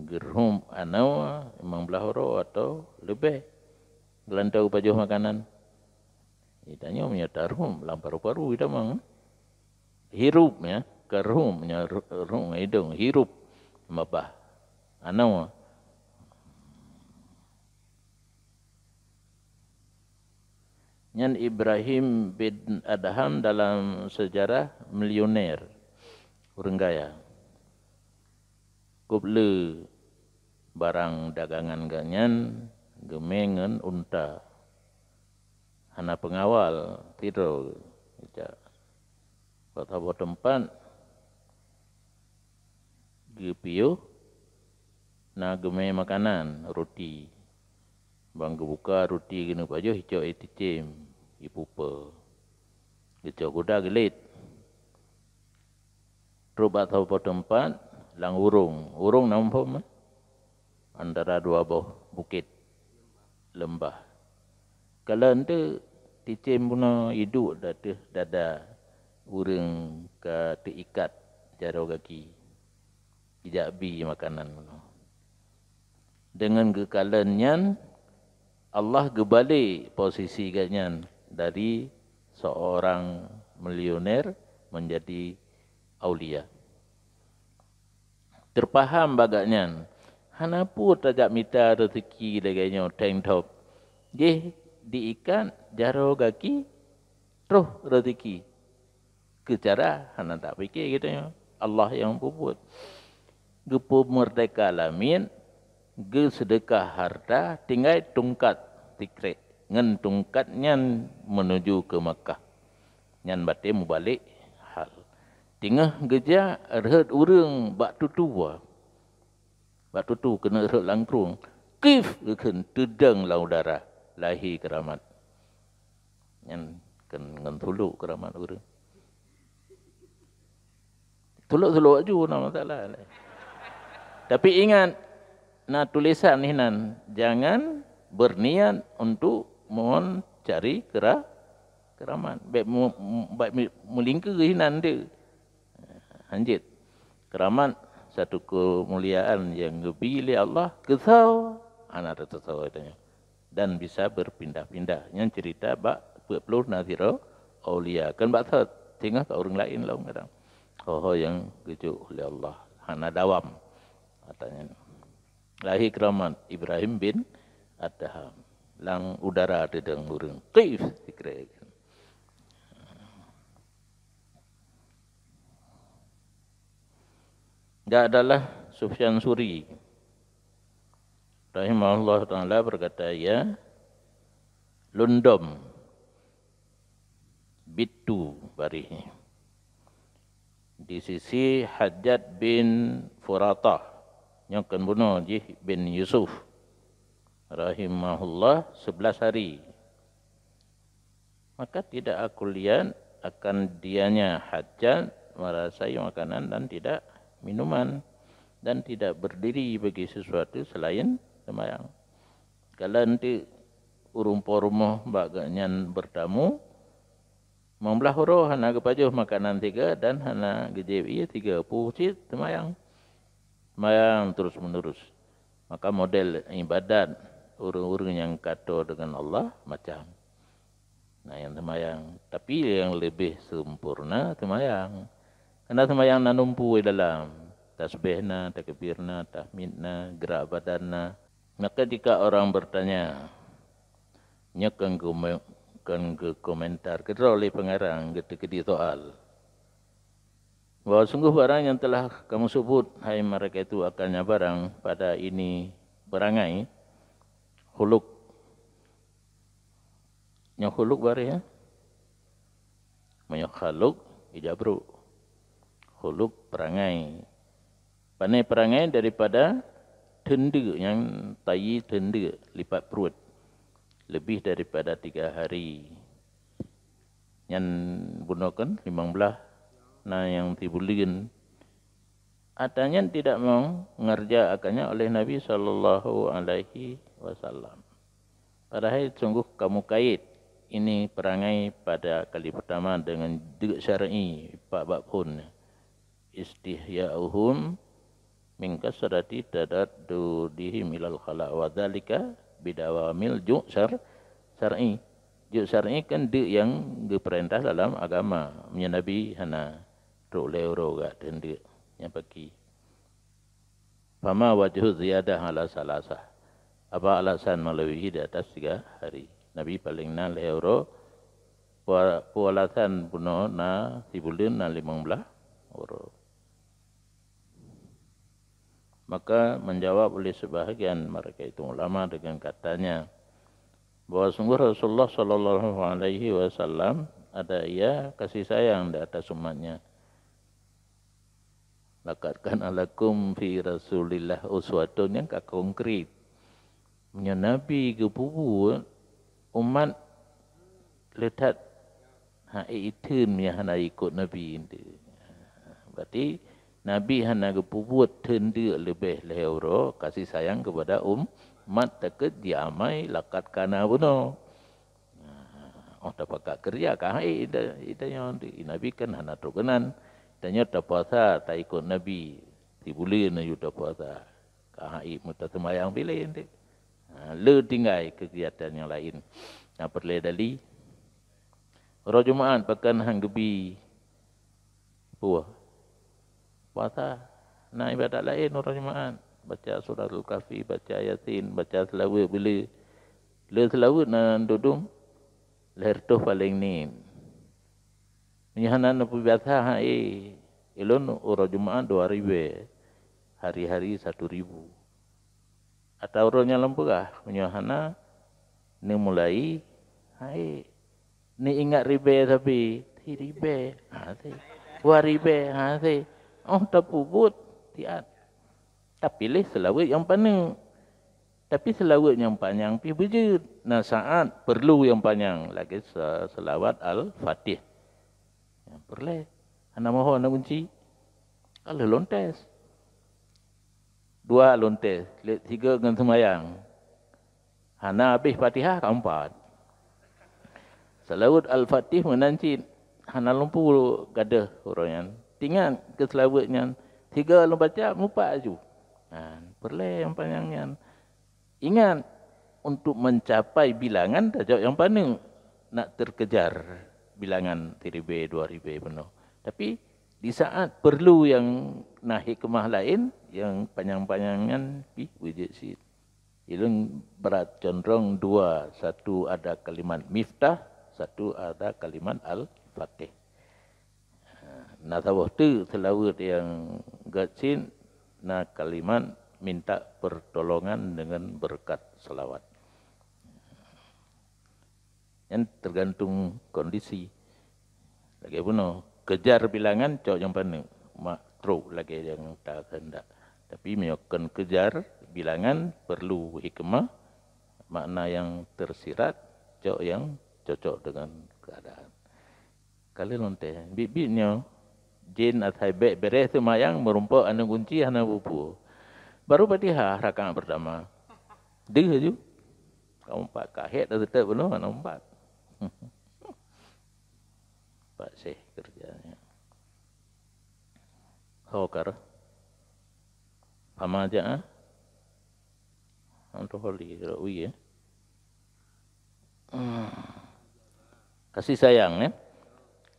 Geurhup anoe limong blaih uroe atau leubeh. Geulantoe geupajoh makanan. Geutanyoe meunyoe tarhup lam paru-paru geutamong. Hirup ya, ka rhup meunyoe rhup ngon idong, hirup mabah. Anoe. Nyan Ibrahim bin Adham dalam sejarah milioner, ureuëng gaya. Kub le barang dagangan gobnyan geumé ngon unta. Hana peungawal, sidroe jak. Bak saboh teumpat, Geupiôh na geumè makanan, ruti. Ban geubuka ruti geuneuk pajoh, icok iticém, ipupe. Geucok guda geulet. Trok bak saboh teumpat lam urông. Urông na muphom, eh? Antara dua boh bukét, leumbah. Kalon teuk ticém bunoe iduek di ateueh dada ureuëng ka teuikat jaroe gaki. Ijak bi makanan bunoe. Deungon geukalon nyan, Allah geubalek posisi geuhnyan dari seorang milioner menjadi aulia. Teupaham bak geuhnyan, hana peue tajak mita reuzeki lagée nyoe tank top. Jih diikat jaroe gaki, troh reuzeki. Keu cara hana tapike geutanyoe, Allah nyang peubuet. Geupeumeurdeka lamiet, geuseudeukah hareuta, tinggai tungkat sikrek, ngon tungkat nyan meunuju keu Makkah. Nyan batée mubalek hal. Teungoh geujak, rhot ureuëng bak tutoe. Bak tutoe keuneuk rhot lam krueng. Kif geukheun, teudong lam udara, lahé keuramat. Nyan kon ngon tulok keuramat ureuëng. Tulok-tulok aju na masalah. Tapi ingat, na tulisan hinan, jangan berniat untuk mencari kera-, keuramat. Baik mu-, mu-, baik mi-, meulingkeu hinan tu. Hanjeuet. Keuramat satu keumuliaan nyang geubi lé Allah, keu soe? Hana teusoe tanyoe. Dan bisa berpindah-pindah. Nyan cerita bak peuet ploh na sidroe aulia. Kon bak thot, singoh ka ureuëng laén lom kadang. Ho-ho nyang geujok lé Allah. Hana dawam. Katanya. Lahé keuramat Ibrahim bin Adham. Lam udara teudong ureuëng. Qif, sikrek. Gak adalah Sufyan Suri rahimahullah taala berkata, ya, lundom bitu barih di sisi Hajjat bin Furatah, nyoe kon bunoe jih bin Yusuf, rahimahullah, sebelas hari. Maka tidak aku lihat akan dianya hajat merasai makanan dan tidak minuman, dan tidak berdiri bagi sesuatu selain sembahyang. Kalau nanti ureuëng po rumoh bak geuhnyan bertamu, meublah uroe hana geupajoh makanan tiga dan hana geujieb ié tiga, peue cit sembahyang. Sembahyang terus menerus. Maka model ibadat ureuëng-ureuëng nyang kato dengan Allah macam. Nah, yang sembahyang. Tapi yang lebih sempurna sembahyang. Karena sembahyang na numpu di dalam. Tasbih na, takbir na, tahmid na, gerak badan na. Maka jika orang bertanya, nyoe kon geume-, kon geukomentar keudroe lé pengarang geuteukeudi soal. Bahwa sungguh barang yang telah kamu sebut, hai mereka itu, akalnya barang pada ini perangai, khuluk. Nyoe khuluk bareh, ya? Meunyoe khaluk, ija brok. Khuluk perangai. Pane perangai daripada teundeuk nyang tayi teundeuk lipat pruet. Lebih daripada tiga hari. Nyan bunoe kan limong blaih, na nyang sibuleuen. Ata nyan tidak mau ngerja akannya oleh Nabi sallallahu alaihi wasallam. Padahai sungguh kamu kait ini perangai pada kali pertama dengan deuk syar'i, pak bak phon. Istihya'uhum min kasrati tadaddudihim ilal khala wa dzalika bidawamil ju' syar-, syar'i. Ju' syar'i kan deuk nyang geupeurintah dalam agama. Meunyoe Nabi hana trok lhée uroe gak teundeuk nyang paki. Fama wajhu ziyadah ala salasah. Apa alasan melebihi di atas tiga hari? Nabi paling na lhée uroe, pua-, pue alasan bunoe na sibuleuen na limong blaih uroe. Maka menjawab oleh sebahagian mereka itu ulama dengan katanya, bahwa sungguh Rasulullah sallallahu alaihi wasallam ada ia kasih sayang di atas umatnya. "Laqad kana lakum fi Rasulillah uswatun," nyan ka konkret. Meunyoe Nabi geupeubuet, umat le that hana itheun nyang hana ikot Nabi. Berarti Nabi hana geupeubuet theun deuk leubeh lhèe uroe kasih sayang kepada umat takheun jiamai laqad kana bunoe. Nah, oh, tapakat keureuja ka hai ita, ita nyoe. Nabi kan hana trok keunan. Tanyoe tapuasa, taikot Nabi. Sibuleuen aju tapuasa. Ka hai meutaseumayang bilé ente. Ha, le tinggai kegiatan nyang laén. Nah, peureulèe dali. Uroe Jumaat pakon han geubi puasa. Na ibadat laén uroe Jumaat. Baca Suratul Kahfi, baca Yasin, baca seulaweuet beuleu. Le seulaweuet na dudum lhèe reutôh paleng niet. Meunyoe hana neupeubiasa hai, ulôn uroe Jumaat dua ribèe, hari-hari satu ribu. Atawa uroe nyang lom peugah, meunyoe hana neumulai hai, neuingat ribèe sabe, siribèe, ha, si, dua ribèe, ha, si. Oh, tapeubuet, siat. Tapiléh seulaweuet nyang paneuk. Tapi seulaweuet nyang panyang pih beujeuet. Na saat peurlu nyang panyang, lagèe se-, seulawat Al-Fatih. Nyang peureulèe, hana moho na gunci. Ka lheueh lôn tes. Dua lôn tes, lé-, sigoe ngon seumayang. Hana habéh Fatihah ka empat. Seulaweuet Al-Fatih meunan cit hana lumpu gadôh uroe nyan. Tingat keu seulaweuet nyan, sigoe lôn baca, mupat aju. Nah, peureulèe nyang panyang nyan. Ingat, untuk mencapai bilangan tajok nyang paneuk, nak terkejar bilangan siribèe, dua ribèe bunoe. Tapi di saat perlu nyang na hikmah laén, nyang panyang-panyang nyan pih beujeuet cit. Ulôn brat condrong dua, satu ada kalimat miftah, satu ada kalimat Al-Fatih. Na saboh teuk seulaweuet nyang gét cit na kalimat minta pertolongan dengan berkat salawat. Nyan tergantung kondisi. Lagèe bunoe, kejar bilangan cok nyang paneuk, mak trok lagèe nyang takeuheundak. Tapi meunyoe kon kejar bilangan perlu hikmah, makna nyang tersirat, cok nyang cocok dengan keadaan. Ka lheueh lôn tes, biet-biet nyoe, jén asai bèk bèrèh seumayang meurumpok aneuk gunci hana peue-peue. Baru Fatihah rakaat pertama. Deuh aju. Ka umpat, ka hék dah seutôt bunoe hana umpat. Pak Syekh keureuja nyan. Ho ka reuh. Pama jak ah. Antoh holi rot wie, eh. Hmm. Kasih sayang, eh.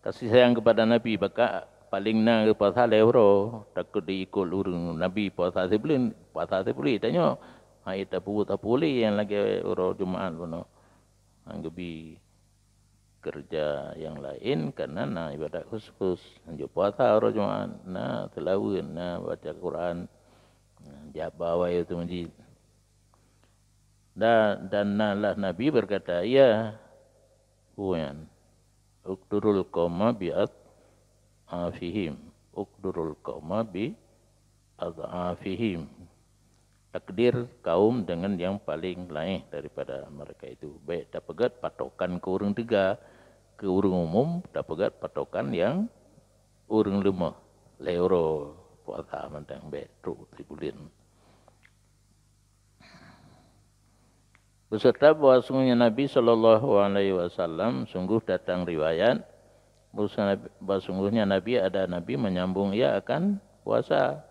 Kasih sayang kepada Nabi, baka paling na geupuasa lhèe uroe, takot diikot ureueng. Nabi puasa sibuleuen, puasa sibuleuen. Tanyoe, hai tapeubuet-tapeubuet nyang lagèe uroe Jumaat bunoe. Han geubi keureuja nyang laén, karena na ibadat khusus. Hanjeuet puasa uroe Jumaat, na seulaweuet, na baca Quran, na jak ba awai u masjid. Dan, dan na lah Nabi berkata, "Ya, peue nyan, uqdurul qauma bi adh'afihim, uqdurul qauma bi adh'afihim." Takdir kaum dengan yang paling laéh daripada mereka itu. Bèk tapeugèt patokan keu ureueng teuga, keu ureueng umum tapeugèt patokan nyang ureueng leumoh. Lhèe uroe puasa mantong bèk trok sibuleuen. Beserta bahwasungguhnya Nabi sallallahu alaihi wasallam, sungguh datang riwayat, bahwasungguhnya Nabi, ada Nabi menyambung ia akan puasa.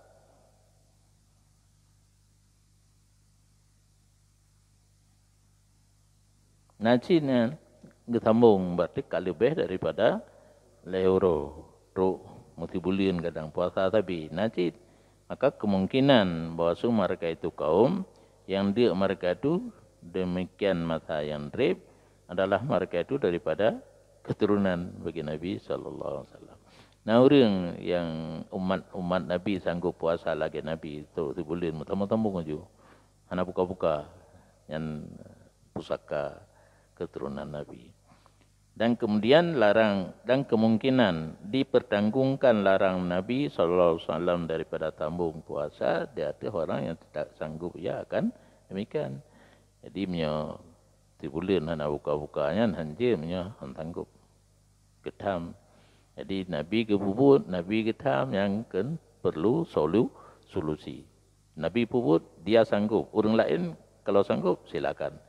Na cit nyan geusambong, berarti ka leubeh daripada lhèe uroe. Trok meusibuleuen kadang puasa sabe. Na cit, maka kemungkinan bahwa su mereka itu kaum yang deuk mereka itu demikian masa yang treb adalah mereka itu daripada keturunan bagi Nabi sallallahu alaihi wasallam. Na ureueng nyang umat-umat Nabi sanggob puasa lagèe Nabi trok sibuleuen meutamong-tamong aju. Hana buka-buka, nyan pusaka keturunan Nabi. Dan kemudian larang, dan kemungkinan dipertanggungkan larang Nabi sallallahu alaihi wasallam daripada sambung puasa di ateueh orang yang tidak sanggup ia akan demikian. Jadi meunyoe sibuleuen hana buka-buka nyan hanjeuet meunyoe han sanggup geutham. Jadi Nabi geupeubuet, Nabi geutham nyang kheun perlu solu-, solusi. Nabi peubuet, dia sanggup. Ureuëng laén kalau sanggup, silakan.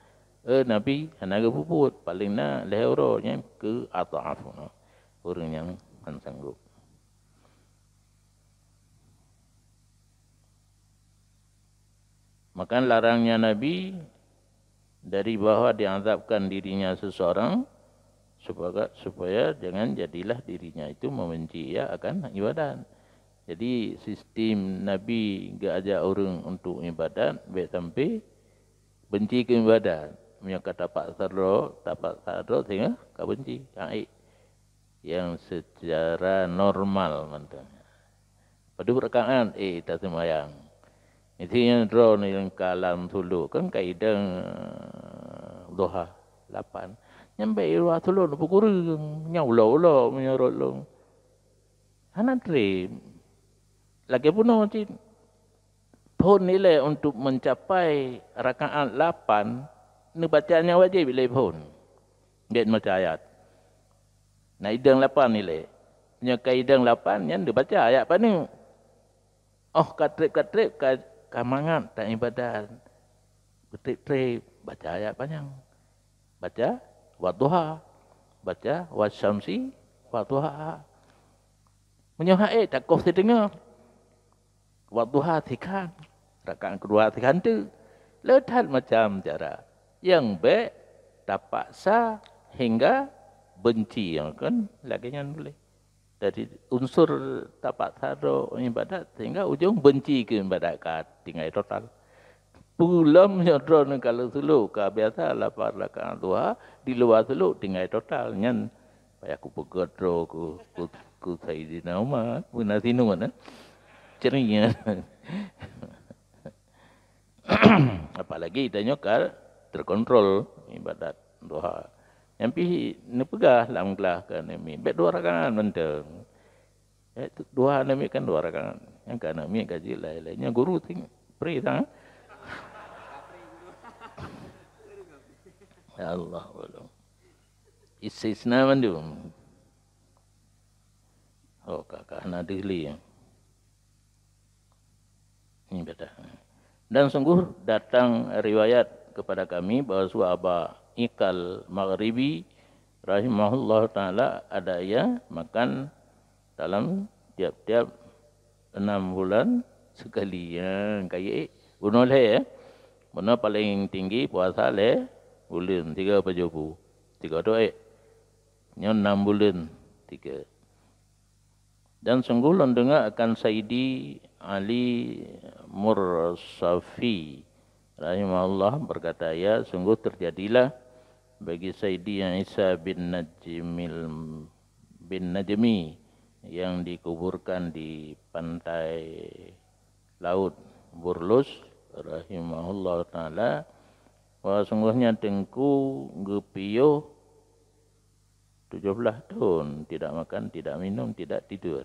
Eh, Nabi hana geupeubuet, paléng na lhée uroe nyan keu adhaf, ureuëng nyang han sanggup. Maka larangnya Nabi dari bahwa diazabkan dirinya seseorang supaya, supaya jangan jadilah dirinya itu membenci ia akan ibadat. Jadi sistem Nabi geuajak ureuëng untuk ibadat, bék sampai benci keu ibadat. Meunyoe ka tapaksa droe, tapaksa droe sehingga ka benci. Ha, eh. Yang secara normal mantong. Padub rakaat, eh, taseumayang. Miseue nyan droe nibak lam sulok, kan ka idong duha lapan. Nyan bék i luwa sulok neupeukureueng, nyan ulok-ulok meunurot lôn. Hana treb. Lagée bunoe cit. Phon ilée untuk mencapai rakaat lapan, neubaca nyang wajéb ilée phon. Bék neubaca ayat. Na idong lapan ilée. Nyoe ka idong lapan, nyan neubaca ayat paneuk. Oh, ka treb-ka treb, ka, ka mangat taibadat. Beutreb-treb, baca ayat panyang. Baca, "Wadduha." Baca, "Wasyamsi wadduha." Meunyoe hase takoh sideungoe, "Wadduha" sikhan, rakaat keudua sikhan teuk. Le that macam cara. Nyang bék tapaksa hingga benci, kan lagée nyan boleh. Jadi unsur tapaksa droe ibadat sehingga ujong benci keu ibadat ka tinggai total. Peulom nyoe droeneuh ka lheueh sulok ka biasa lapan rakaat duha, di luwa sulok tinggai total. Nyan payah kupeugét droe ku, ku, ku Saidina Umar, beuna sinun, eh. Ceria. Apalagi tanyoe ka terkontrol ibadat duha. Nyang pih neupeugah lam glah keu aneuk miet, bék dua rakaat mantong. Eh, tu, dua aneuk miet kan dua rakaat. Nyang keu aneuk miet ka jeuet laén-laén. Nyang guru ting pri sang. Ya Allah, belum. Istisna mandum. Oh, ka, ka hana deuh lé. Ini kata. Dan sungguh datang riwayat kepada kami bahwa Abu Ikal Maghribi rahimahullah taala ada ia makan dalam tiap-tiap enam bulan sekali. Ya, kayek bunoe lhée, ya. Bunoe paling tinggi puasa lhée buleuen, tiga pajoh bu. Tiga tu, eh. Nyoe enam buleuen, tiga. Dan sungguh lôn deungoe akan Saidi Ali Mursafi rahimahullah berkata, "Ya, sungguh terjadilah bagi Saidi Isa bin Najmil, bin Najmi yang dikuburkan di pantai laut Burlus rahimahullah taala, bahwa sungguhnya Teungku geupiôh tujuh belas thon tidak makan, tidak minum, tidak tidur.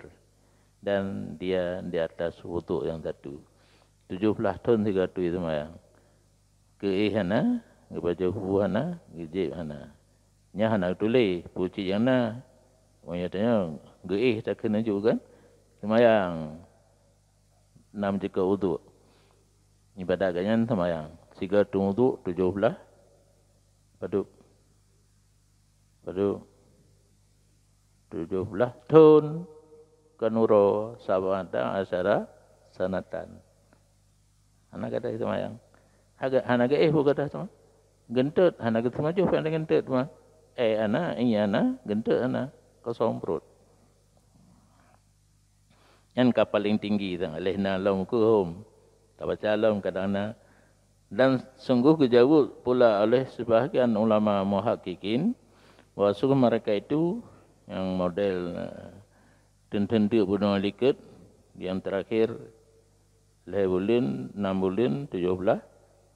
Dan dia di atas wuduk yang satu. Tujuh belas thon sigoe teuh seumayang. Geuéh hana, geupajoh bu hana, geujieb hana. Nyan hana geutuléh, pucit nyang na. Meunyoe tanyoe geuéh takheun aju kan? Seumayang. Nam jeuet keu uduk. Ibadat geuh nyan seumayang. Sigoe teuuduk tujoh blaih padub. Padub. Tujoh blaih thon, kan uroe sab'ata asyara sanatan. Hana gadôh seumayang. Haga-, hana geuéh bu gadôh teuma. Geuntot, hana geuteumajoh pih hana geuntot teuma. Eh, hana, ié hana, geuntot hana. Kosong pruet. Nyan ka paleng tinggi sangat. Lheueh na lom keuhom. Tabaca lom kadang na. Dan sungguh geujaweueb pula oleh sebahagian ulama muhakkikin, bahwa sungguh mereka itu nyang model, eh, teunteun teuk bunoe likot, nyang terakhir lhée buleuen, nam buleuen, tujoh blaih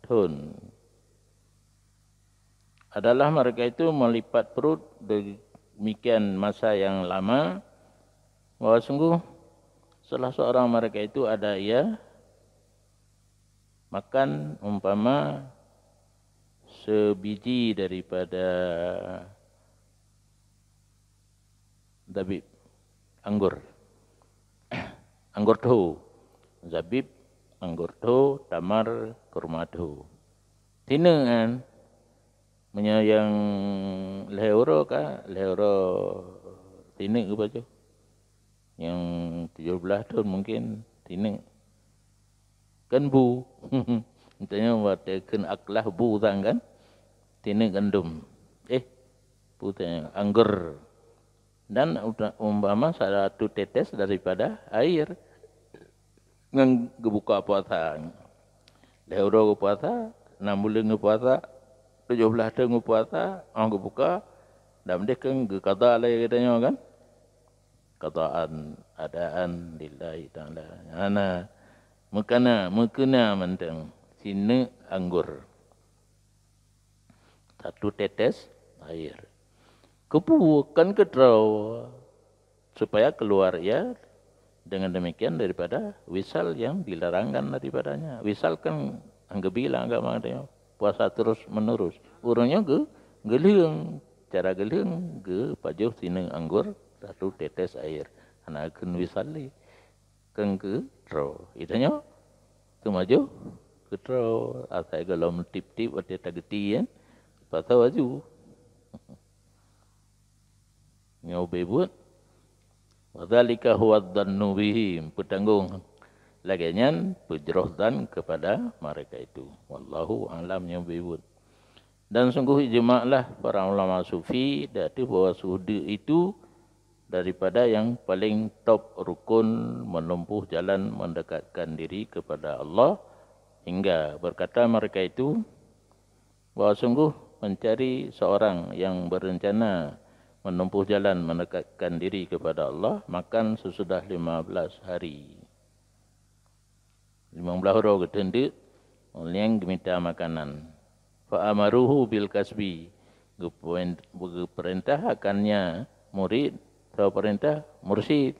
thon. Adalah mereka itu melipat perut demikian masa yang lama, bahwa sungguh salah seorang mereka itu ada ia makan umpama sebiji daripada zabib, anggur. Anggur tho. Zabib, anggur tho, tamar, kurma tho. Tineuk kan? Meunyoe nyang lhèe uroe ka, lhèe uroe tineuk geupajoh. Nyang tujoh blaih thon mungkin tineuk. Kan bu. Tanyoe watèe kheun aklah bu sang kan? Tineuk gandom. Eh, bu tanyoe anggur. Dan uta-, umpama satu tetes daripada air ngon geubuka puasa. Lhèe uroe geupuasa, nam buleuen geupuasa, tujoh blaih thon geupuasa, 'oh geubuka, dan deh kheun geuqada lé geutanyoe kan? Qadaan, adaan lillahi ta'ala. Hana, meukeuna, meukeuna mantong sineuk anggur. Satu tetes air. Keupeue kan keutroe, supaya keluar ia dengan demikian daripada wisal yang dilarangkan daripadanya. Wisal kan nyang geubi lam agama tanyoe, puasa terus menerus. Ureueng nyoe geu-, geulheueng, cara geulheueng geupajoh sineuk anggur satu tetes air. Hana kheun wisal lé. Kheun keutroe. Geutanyoe keumajoh keutroe, asai gohlom tip-tip watèe tageuti kan. Puasa laju. Nyoe ubé buet. Wa dzalika huwa dzannu bihim, peutanggong lagèe nyan peujroh zan kepada mereka itu. Wallahu a'lam, nyoe ubé buet. Dan sungguh ijma' lah para ulama sufi di ateueh bahwa suhud itu daripada yang paling top rukun menempuh jalan mendekatkan diri kepada Allah, hingga berkata mereka itu, bahwa sungguh mencari seorang yang berencana menempuh jalan mendekatkan diri kepada Allah, makan sesudah lima belas hari. Limong blaih uroe geuteundeuk, ulèh nyan geumita makanan. Fa amaruhu bil kasbi, geupeuen-, geupeurintah akannya murid, atau peurintah mursyid,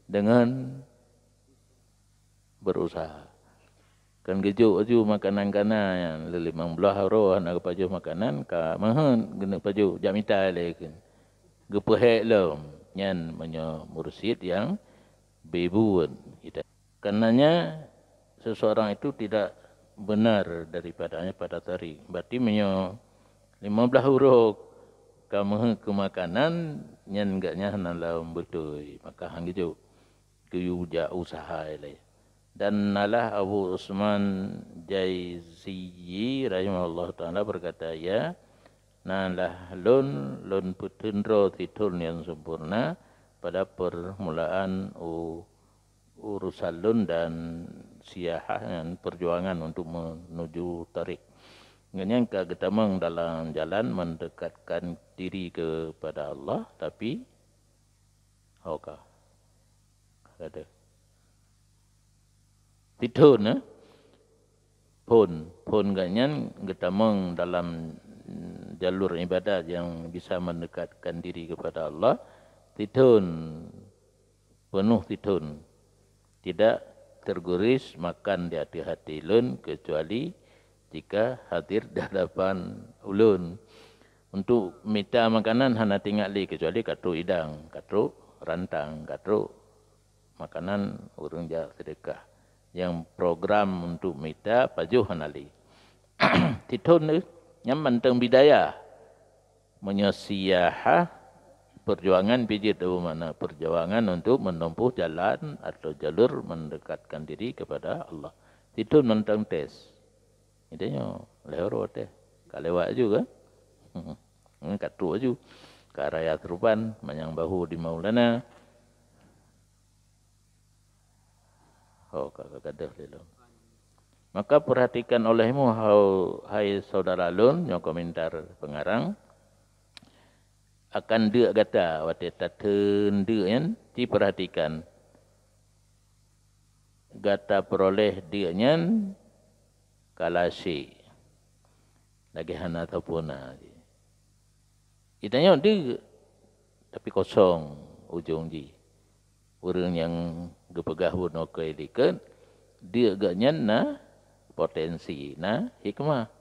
deungon berusaha. Kan geujok laju makanan ka na nyan, lé limong blaih uroe hana geupajoh makanan, ka meuheuet geuneuk pajoh, jak mita lé kheun. Geupeuhék lom, nyan meunyoe mursyid nyang beubuet. Karenanya, seseorang itu tidak benar daripadanya pada tarik. Berarti meunyoe limong blaih uroe ka meuheuet keu makanan, nyan gobnyan hana lom beutôi, maka han geujok. Geuyue jak usaha ilèe. Dan nalah Abu Usman Jaiziyi rahimahullahu taala berkata, "Ya, nalah lôn, lôn peuteun droe sithôn nyang sempurna pada permulaan u-, urusan lôn dan siyahah nyan perjuangan untuk menuju tarik. Nyan ka geutamong dalam jalan mendekatkan diri kepada Allah, tapi," ho ka. Ka ada. Sithôn, eh? Phôn. Phôn gobnyan geutamong dalam jalur ibadat yang bisa mendekatkan diri kepada Allah. Sithôn, penuh sithôn. Tidak tergores makan di ateueh até lôn kecuali jika hadir di hadapan ulôn. Untuk mita makanan hana teuingat lé kecuali ka trok idang, ka trok rantang, ka trok makanan ureueng jak seudeukah. Nyang program untuk mita pajoh hana lé. Sithôn tu, nyan mantong bidayah. Meunyoe siyahah, perjuangan pih jeuet, makna perjuangan untuk menempuh jalan atau jalur mendekatkan diri kepada Allah. Sithôn mantong tes. Geutanyoe lhèe uroe teh ka lewat ju kan? Nyan ka trok ju ka raya seurupan manyang bahu di Maulana. Ho, ka, ka gadoh lé lom. Maka perhatikan olehmu, hau-, hai saudara lôn, nyoe komentar pengarang, akan deuk gata watèe tatheun deuk nyan, ci perhatikan. Gata peuroléh deuk nyan ka lasé, lagèe hana sapeue na. Geutanyoe deuk, tapi kosong ujong jih. Ureuëng nyang geupeugah bunoe keu likot, deuk geuh nyan na potensi, na hikmah.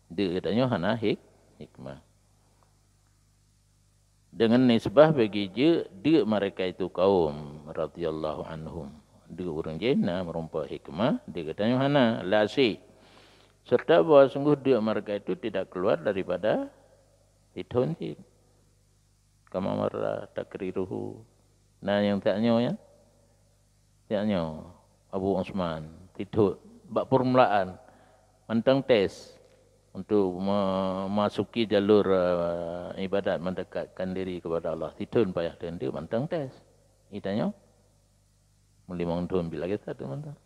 Deuk geutanyoe hana hik-, hikmah. Dengan nisbah bagi jeuet deuk mereka itu kaum radhiyallahu anhum. Deuk ureuëng jih na meurumpok hikmah, deuk geutanyoe hana, la syai'. Serta bahwa sungguh deuk mereka itu tidak keluar daripada sithon cit. Kama marra takriruhu. Na nyang tak nyoe ya? Nyoe, Abu Usman, tithon bak permulaan, mantong tes untuk memasuki jalur, eh, ibadat, mendekatkan diri kepada Allah. Tithon payah teuntèe mantong tes. Geutanyoe, meulimong thon bila kita tu mantong.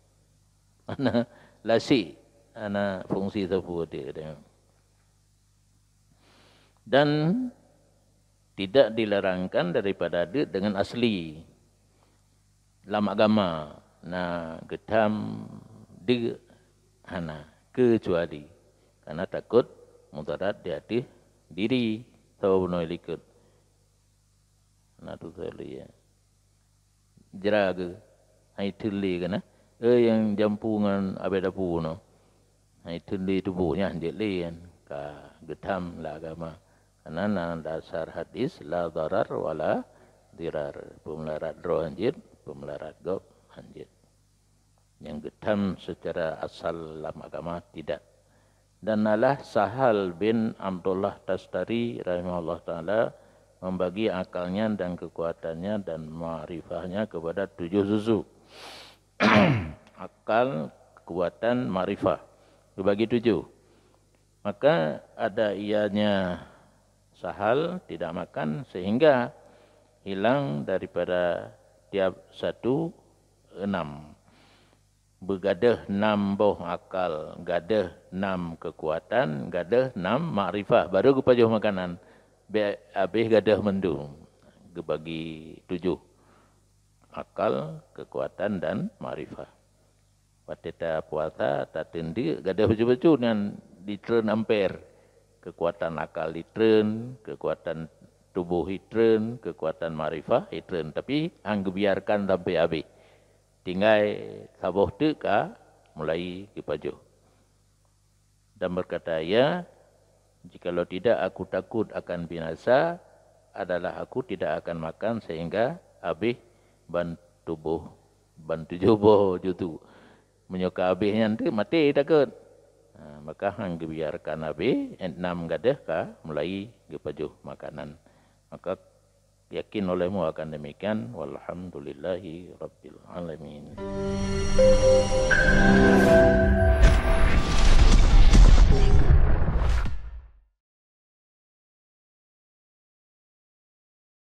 Ana la syai', ana fungsi sapeue dia, dia. Dan tidak dilarangkan daripada deuk dengan asli. Lam agama na geutam deuk hana, kecuali karena takot mudarat di ateueh diri, saboh bunoe likot. Na tu sekali ya. Jra geuh, hai teuli keunan. Eh, nyang jampu ngon abée dapu nyoe. Hai teuli tuboh nyan jeuet lé nyan ka geutam lam agama. Karena na dasar hadis, la darar wala dirar. Peumularat droe hanjeuet, peumularat gob hanjeuet. Nyang geutam secara asal lam agama tidak. Dan alah Sahal bin Abdullah Tastari rahimahullah taala membagi akalnya dan kekuatannya dan makrifahnya kepada tujuh susu. Akal, kekuatan, makrifah. Dibagi tujuh. Maka ada ianya Sahal tidak makan sehingga hilang daripada tiap satu enam. Beugadeuh nam boh akal, gadeuh nam keukuatan, gadeuh nam makrifah, baru geupajoh makanan. Bèk abéh gadeuh mandum, geubagi tujoh, akal, keukuatan, dan makrifah. Watèe tapuasa, tateundeuk, gadeuh bacut-bacut nyan jitreun amper. Keukuatan akal jitreun, keukuatan tuboh jitreun, keukuatan makrifah jitreun, tapi han geubiarkan sampai abéh. Tinggai saboh teuk ka mulai geupajoh. Dan berkata ia, "Jikalau tidak aku takut akan binasa, adalah aku tidak akan makan sehingga habis ban tuboh, ban tujoh boh jutu. Meunyoe ka habis nyan teuk maté takot." Ha, maka han geubiarkan habis, enam gadeuh ka mulai geupajoh makanan. Maka yakin olehmu akan demikian. Walhamdulillahi rabbil alamin.